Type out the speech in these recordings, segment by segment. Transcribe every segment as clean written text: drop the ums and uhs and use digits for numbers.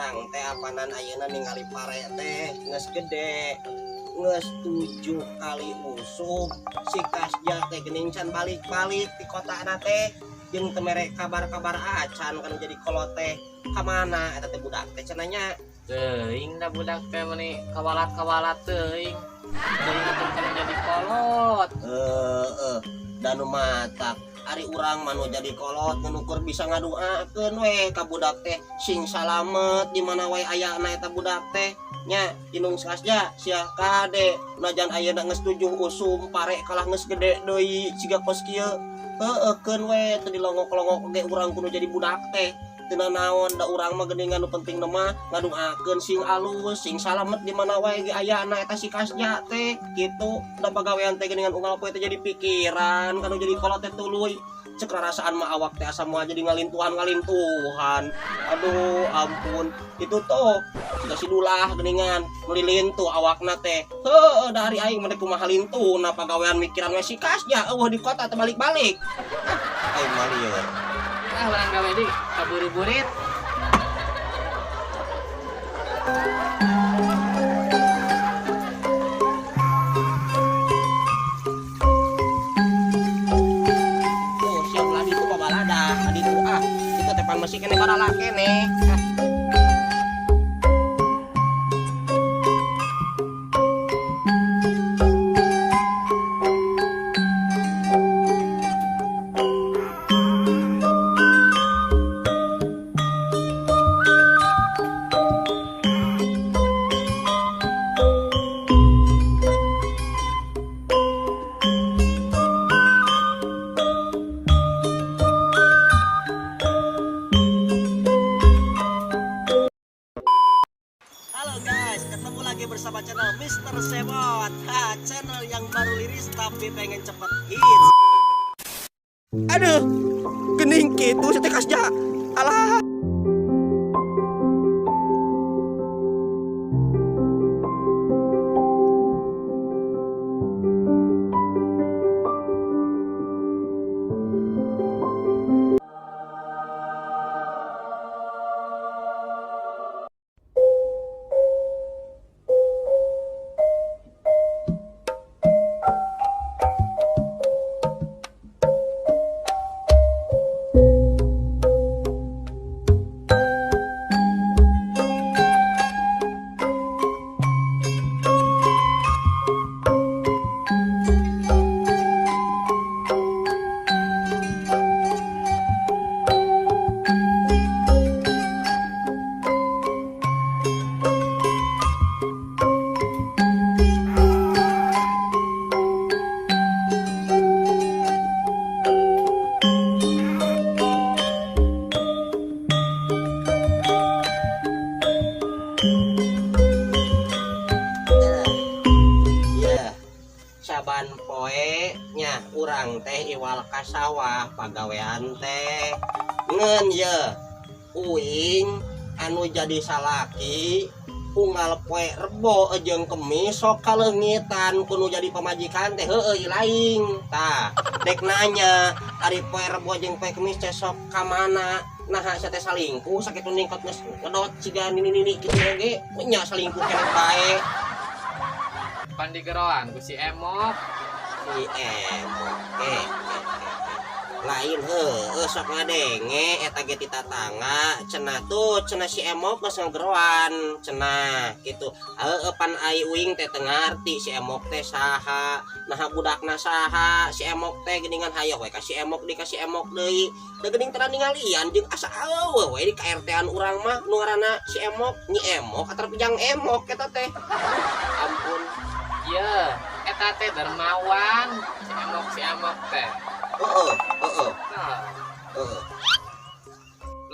Urang teh apanan ayeuna ningali pare teh geus gede. Geus 7 kali usum si Kasja teh geuning can balik-balik di kotana teh jeung teu mere kabar-kabar acan kan jadi kolot teh ka mana eta teh budak teh cenah nya. Teuing da budak teh meuni kawalat-kawalat teuing. Teuing atuh kana jadi kolot. Heeh, da nu matak ari urang mah nu jadi kolot nu bisa ngaduakeun we ka budak teh sing salamet di mana wae ayana eta budak teh nya. Inung Kasja sia kade najan ayeuna geus 7 usum pare kalah geus gede deui siga kos kieu. Heueuh keun we teu dilongok-longok ge urang kudu jadi budak teh teu nanaon da urang mah geuningan nu penting mah ngaduakeun sing alus sing salamet di mana wae ge ayana eta si Kasja teh kitu. Da pagawean teh geuningan unggal poe teh jadi pikiran kanu jadi kolot teh tuluy cek rarasaan mah awak teh asa moal jadi ngalintuhan-ngalintuhan. Aduh ampun itu tuh sudah si Dulah geuningan melilintuh awakna teh. Heueuh da ari aing mah kumaha lintuna pagawean mikiran we si Kasja eueuh di kota teh balik-balik. Ah aing mah lieur. Ah urang gawe deui kaburu-burit. Tuh siap lagi tuh babalada tadi tuh ah itu tepan masih kene barala kene. Ah. Bersama channel Mr. Sewot, channel yang baru liris tapi pengen cepet hits. Aduh, gening kitu si teh Kasja. Alah. Saban poe nya urang teh iwal ka sawah pagawean teh ngeun ye uing anu jadi salaki unggal poe Rebo jeung Kemis sok kaleungitan kudu jadi pamajikan teh heueuh lain tah dek nanya ari poe Rebo jeung poe Kemis teh sok ka mana naha sia teh salingkuh sakitu ningkot geus ngedot siga nini-nini kitu oge nya salingkuh keneh bae. Pan digeroan ku si Emok. Si Emok ke lain heueuh sok ngadenge eta ge ti tatangga cenah tuh cenah si Emok geus ngageroan cenah kitu. Heueuh pan ai uing teh teu ngarti si Emok teh saha naha budakna saha si Emok teh geuningan hayoh we ka si Emok di ka si Emok deui da geuning teu ninggalian jeung asa eueuh we di ka RT-an urang mah nu ngaranna si Emok Nyi Emok atawa Pijang Emok eta teh. Ampun. Iya, eta teh Dermawan, si Emok teh. Heeh, heeh. Nah. Heeh.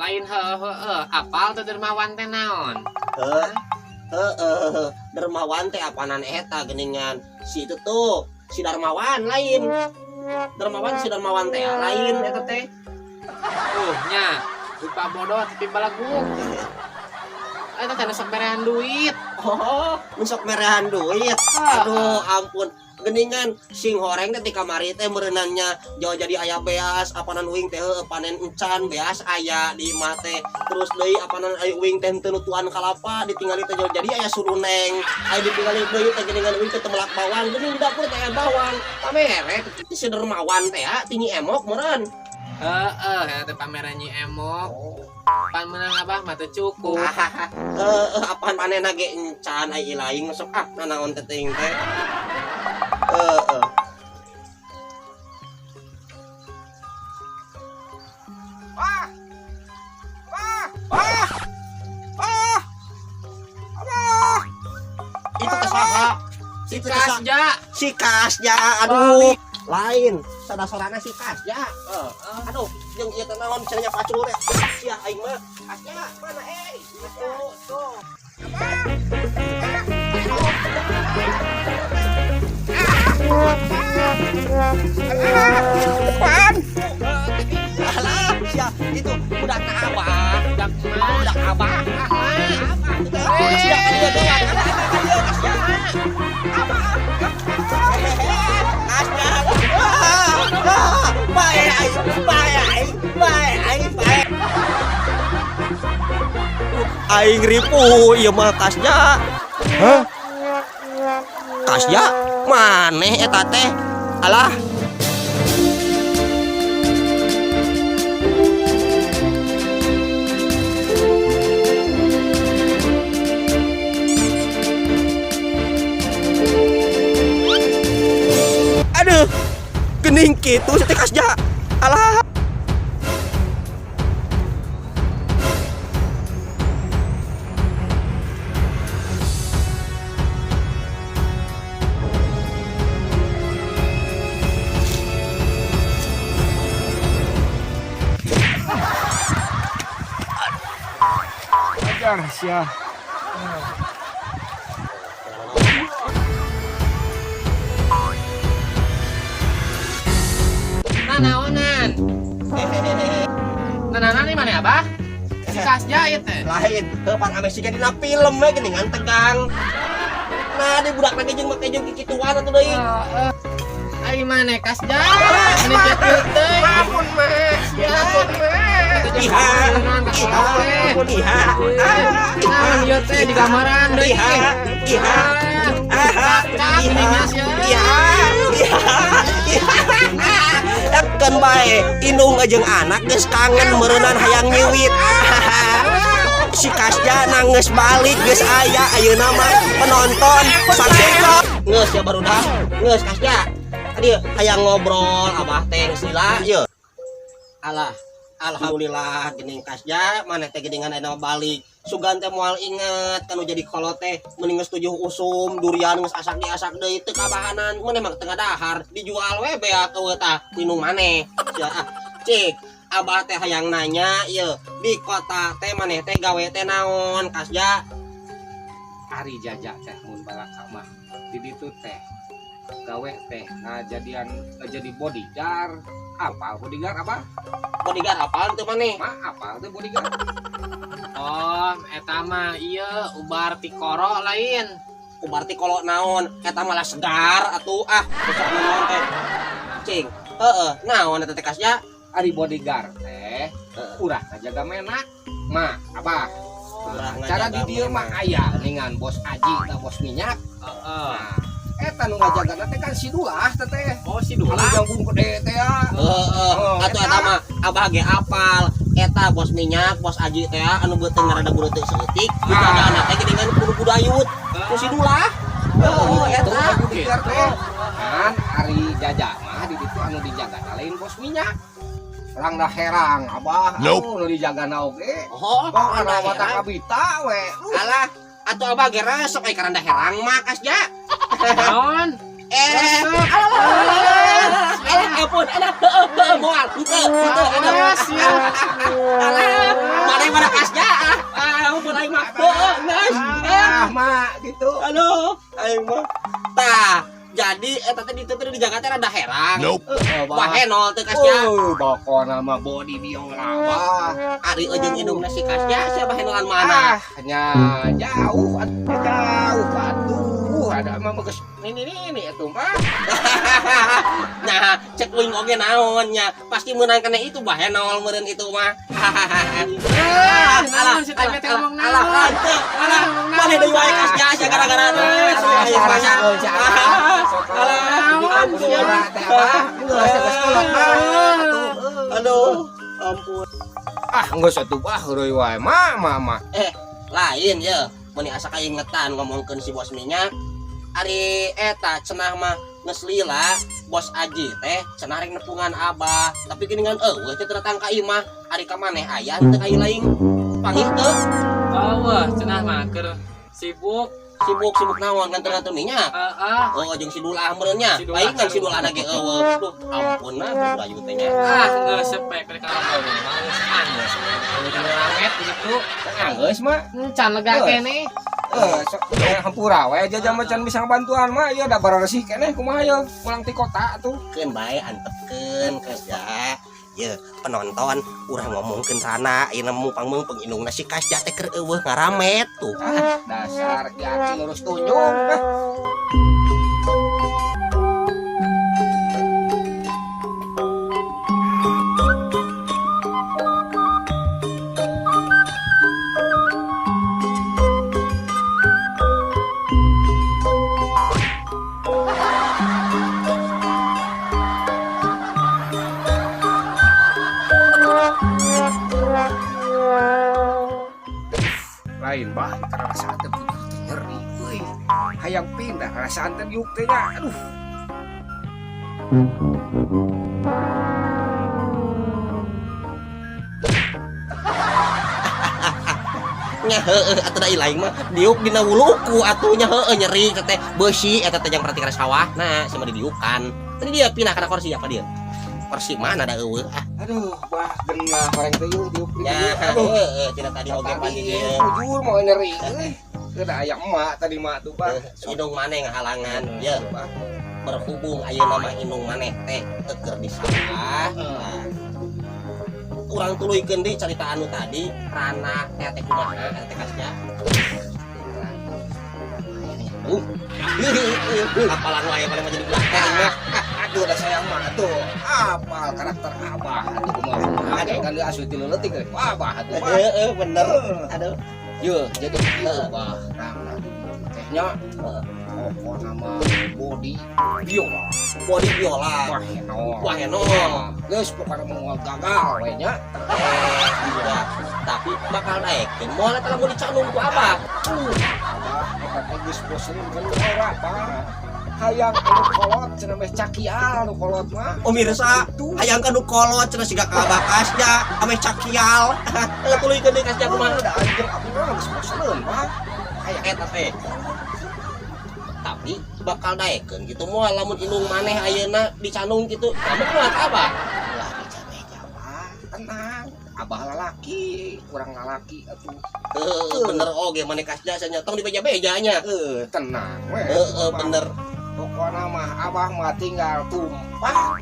Lain heeh heeh, apal teh Dermawan teh naon? Heeh. Heeh, Dermawan teh apanan eta geuningan. Si itu tuh, si Darmawan lain. Dermawan si Darmawan teh lain eta teh. Nya, lupa bodoh tapi balaguk. Eta teh sok berean duit. Oh, nu sok merehan duit. Aduh, ampun. Geningan sing horeng teh di kamari teh meureunannya jauh jadi aya beas, apanan uing teh heueuh panen encan beas aya di imah teh. Terus deui apanan aya uing teh henteu nutuan kalapa ditinggali teh jauh jadi aya suruneng. Aya ditinggali deui teh geuningan uing teh teu melak bawang, geuning di dapur teh aya bawang. Pamere teh si dermawan teh ya, tinggi emok meureun. Heeh, eta teh pameran Nyi Emok. Pan menang abah mah teu cukup. Heeh, apaan panena ge encan ai ilaing sok ah nanaon teh teuing teh. Heeh. Wah. Wah. Wah. Wah. Abah. Itu teh saha? Si Itu teh saha? Kasja. Si Kasja, aduh. Lain, sadasarana si Kasja. Aduh, jeung ieu teh naon cenah pacul teh. Sia aing mah. Kasja, mana eh? Tuh, tuh. Apaan? Alah, sia itu budak na abah. Budak mah. Budak abah. Abah. Sia ka dieu doang. Abah, ka dieu Kasja. Abah. Kasja. Ah, bae aing, bae aing, bae aing, bae. Aing ripuh ieu mah Kasja. Hah? Kasja maneh eta teh. Alah. Aduh, gening kitu si teh Kasja. Alah. Ajar sia. Nanaonan. Nanaonan nih mana abah? Si Kasja ieu teh. Lain, heuh pan ame siga dina film we geuningan tegang. Nah, di budak lagi jeung make jeung kikituan atuh deui. Ai mana Kasja? Ini kieu teh. Ampun, Mas. Ampun, Mas. Iha, iha, iha, Nah, ieu teh di gambaran deui. iha, iha, aha, Cak iha, geuning sia. iha, iha, iha. Keun bae, indung jeung anak geus kangen meureunan hayang nyiwit. Si Kasja nangis balik geus aya ayeuna mah penonton saksikan. Geus ya barudak, geus Kasja. Tadi hayang ngobrol abah teh geus lila ye. Alah, alhamdulillah geuning Kasja maneh teh geuningan ayeuna balik. Sugan teh moal inget kanu jadi kolot teh mending geus 7 usum durian geus asak diasak deui teu kabahanan mun emang teu ngadahar dijual we bea eueuh tah minum maneh. Sia ah, cik abah teh hayang nanya ye di kota teh maneh teh gawe teh naon Kasja? Ari jajak teh mun balaka mah di ditu teh gawe teh ngajadian jadi bodyguard. Apal bodyguard apa? Bodyguard apaan teu maneh? Mah apal teh bodyguard. Oh, eta mah ieu ubar tikoro lain. Ubar tikoro naon? Eta malah segar atuh ah besok naon teh. Cing, heeh, naon eta teh Kasja? Ari bodyguard teh urang ngajaga menak. Mah, abah. Urang Cara ngajaga di dieu mah menak. aya ningan bos Aji tah bos minyak. Heeh. Nah, eta nu ngajagana teh kan si Dulah teh teh. Oh, si Anu Dulah. jangkung gede teh ya. Heeh, Oh, atuh eta. eta mah abah ge apal. Eta bos minyak, bos Aji teh anu beuteung rada bureuteuk saeutik, dijagana teh geuningan kudu budayut. Ku si Dulah. Heeh, Itu eta. bodyguard teh. Kan ari jajak mah di ditu anu dijagana lain bos minyak. Orang dah herang abah, anu nu dijagana oge. Oh, Kok randa ada watak herang. kabita we. Alah, atuh abah ge resep ai karanda herang mah Kasja. Naon? Eh, alah, alah, alah, ampun, alah, heeh, heeh, moal, henteu, henteu, aduh. Alah, mana mana Kasja, ah, ah, ampun aing mah, heeh, geus, eh. Ah, mak gitu. Aduh, aing mah. Tah, Jadi eta teh ditu teh di Jakarta rada herang. Heeh, bah. Bahenol teh Kasja. Oh, pokona mah body biola bah. Ari jeung indungna si Kasja sia bahenolan mana? Ah, nya jauh atuh, jauh atuh. Ada mah geus nini-nini atuh mah. Nah, cek uing oge naon nya. Pasti meunang kana itu bahenol meureun itu mah. Ah, naon si Teh teh ngomong naon? Alah, henteu. Alah, maneh deui wae Kasja sia gara-gara. Alah, aduh, ampun. Ah, geus atuh bah heureuy wae mah mah. Lain ya, meuni asa kaingetan ngomongkeun si bos minyak. Ari eta cenah mah geus lila bos Aji teh cenah rek nepungan abah, tapi geuningan eueuh teh datang ka imah. Ari ka maneh aya teu ka lain panggih teu? Eueuh, cenah mah keur sibuk. Sibuk-sibuk naon nganter-nganter minyak. Heeh. Oh, jeung si Dulah meureun nya. Si Dulah. Lain kan si Dulah ge eueuh. Duh, ampun nah Rayu teh nya. Ah, geus sepek rek ngobrol mah geus anggeus. Ramet gitu. Anggeus mah. Encan lega keneh. Sok hampura we jajah mah can bisa ngabantuan mah ieu da baresih keneh kumaha ieu pulang ti kota atuh. Keun bae antepkeun Kasja. Ye, penonton urang ngomongkeun rana ieu nemu pangmeungpeung indungna si Kasja teh keur eueuh ngaramet tuh. Ah, dasar ki lurus tunjung. Ah. Lain bah karena teh budak teh nyeri euy. Hayang pindah rasaan teh diuk teh nya. Aduh. Nya heueuh atuh da lain mah diuk dina wuluku atuh nya heueuh nyeri teh beusi eta teh jang perhatikan sawah. Nah, sama didiukan. Tadi dia pindah kana kursi apa dia? Kursi mana da eueuh ah. Aduh, bah genah horeng teh yeuh diuk di Nya dieu. Aduh. heueuh cenah tadi oge pan di dieu. Jujur mau nyeri euy. Teu da aya emak tadi mah tuh bah. Indung maneh ngahalangan ye. Berhubung ayeuna mah indung maneh teh teu keur di sawah. Nah, urang tuluykeun deui carita anu tadi rana teh teh kumaha eta teh Kasja. Apalan wae paling mah jadi budak teh mah. Aduh, da sayang mah atuh. Apal karakter abah atuh kumaha. Ada kan dia asuh ti leutik euy. Abah atuh. Heeh, bener. Aduh. Ye, jadi kieu bah rana teh nya. Pokona mah body biola. Body biola. Bahenol. Bahenol. Geus pokona mah gagal we nya. Iya. Tapi bakal naekeun moal eta lamun dicandung ku abah. Abah eta teh geus bosen kan ora bah. Hayang anu kolot cenah meh cakial nu kolot mah. Pemirsa, hayang ka nu kolot cenah siga ka abah Kasja, ameh cakial. Heuh tuluykeun deui Kasja kumaha. Da anjeun abdi mah geus boseneun bah. Hayang Eta teh. Tapi bakal daekeun gitu moal lamun indung maneh ayeuna dicandung kitu. Kamu kuat abah. Ulah beja-beja bah. Tenang, abah lalaki, kurang lalaki atuh. Heuh, bener oge maneh Kasja nya tong dibeja-bejanya. Heuh, tenang we. Heeh, bener. Pokokna mah abah mah tinggal tumpah.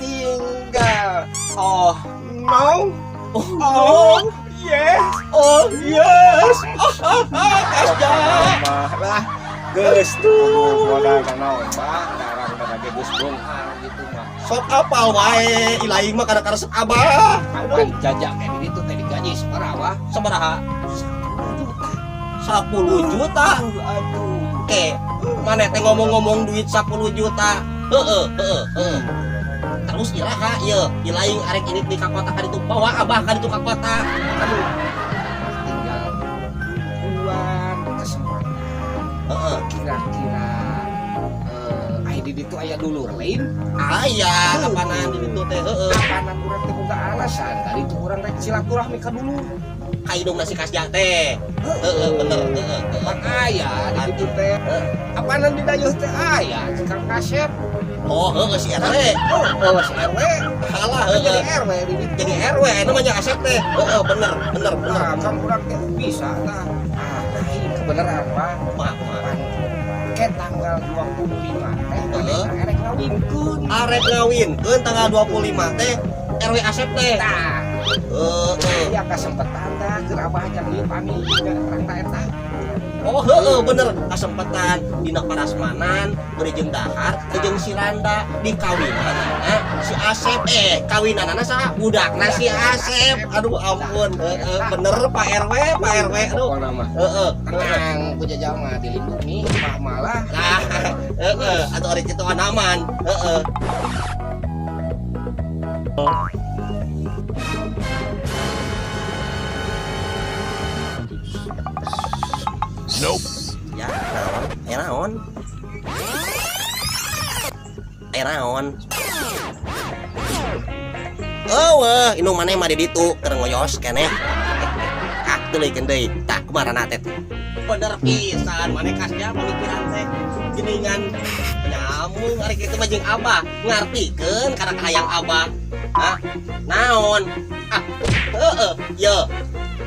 Tinggal oh no. Oh yes. Oh yes. Kasja. Mah lah geus tuh. Modal naon bah, darang ge geus bongkar gitu mah. Sok apal wae ilaing mah kana karesep abah. Kapan jajak kayak gitu teh digaji sabaraha bah? Sabaraha? 10 juta. Aduh. Oke, maneh teh ngomong-ngomong duit 10 juta. Heeh, heeh, heeh. Terus iraha ieu, ilaing arek ini di ka kota ka ditu bawa abah ka ditu ka kota. Aduh. Tinggal tungguan kesempatan. Heeh. Kira-kira ai di ditu aya dulur lain. Aya apanan di ditu teh heeh. Apanan urang teh boga alasan kali itu urang rek silaturahmi ka dulur. Ka indungna si Kasja teh. Heeh, bener heeh. Pan aya di ditu teh. Apanan di dayeuh teh aya Kang Kasep. Oh, heeh si RW. Oh, si RW. Halah Kan jadi heeh. RW di ditu. Jadi RW namanya Asep teh. Heeh, bener, bener, bener. Nah, kan urang teh bisa tah. Ah, lain kebenaran mah. Kumaha kumaha. Pan Engke tanggal 25 teh manehna erek ngawinkeun. Arek ngawinkeun tanggal 25 teh RW Asep teh. Tah, Heeh. aya kasempetan tah keur abah jang ieu pami terang eta. Oh heeh bener kasempetan dina parasmanan beri jeung dahar teu jeung si Randa dikawinanana si Asep kawinanana saha budakna si Asep. Aduh ampun heeh bener Pak RW Pak RW aduh. Pokona mah Heeh. tenang ku Jaja mah dilindungi mah malah. Nah, heeh atuh ari kitu aman. Heeh. Nope. Ya, naon? Aya naon? Aya naon? Oh, indung maneh mah di ditu keur ngoyos keneh. Ah, teuleuykeun deui. Tah, kumaha teh? Bener pisan maneh kasnya pamikiran teh. Geuningan nyambung ari kitu mah jeung Abah, ngartikeun kana kahayang Abah. Hah? Naon? Ah, heeh, ye.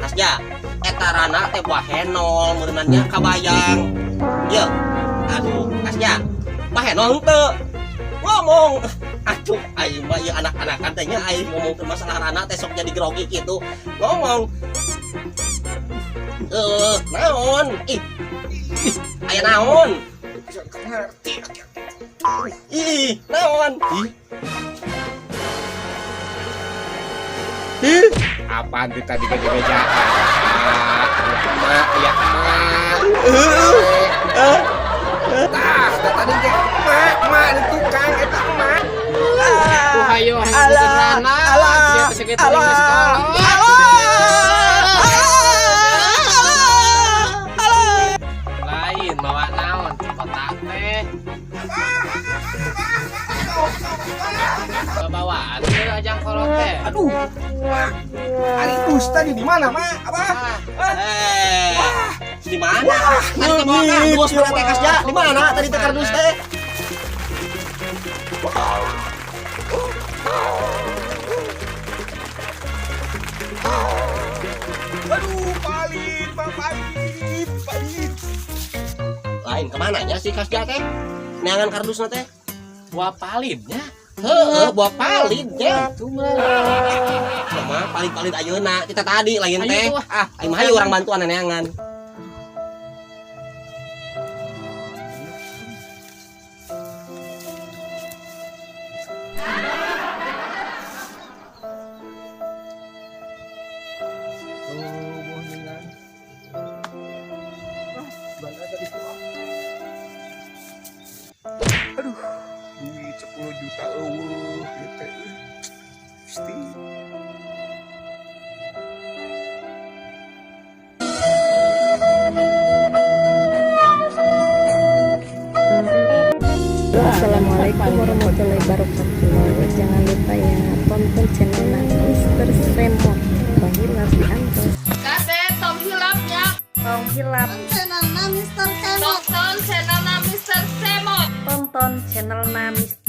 Kasnya eta rana teh bahenol meureunannya kabayang. Ye. Aduh, kasnya bahenol henteu. Ngomong. Aduh, aing mah ieu anak-anakan teh nya aing ngomongkeun masalah rana teh sok jadi grogi kitu. Ngomong. Naon? Ih. Ih, aya naon? Ngerti. Ih, naon? Ih. Ih. Apaan tuh tadi beja-bejaan? Ya mak, ya mak. Tah, tadi ge mak, mak di tukang eta mak. Tuh hayo hayang boga rana. Sia teh sakitu geus kolot. Lain mawa naon di kota teh. Babawaan teh ajang kolot teh. Aduh. Mak. Ari dus tadi di mana, Mak? Abah? Di mana? Tadi teh bawa kardus mana teh kasja? Di mana tadi teh kardus teh? Aduh, palit, Pak, palit, palit. Lain kemana nya si kasja teh? Neangan kardusna teh? Buah palidnya. Heeh, buah palid nya. Itu mah. Mah palit-palit ayeuna kita tadi lain Ayo teh. tuh, Ah, aing mah hayu urang bantuan neangan. Aduh, duit 10 juta eueuh ieu teh. Gusti. Assalamualaikum warahmatullahi wabarakatuh. Jangan lupa ya tonton channel Mr. Semot. Tong hilap di antos. Kate tong hilapnya. Tong hilap. Tonton channelna Mr. Semot. Tonton channel Mr.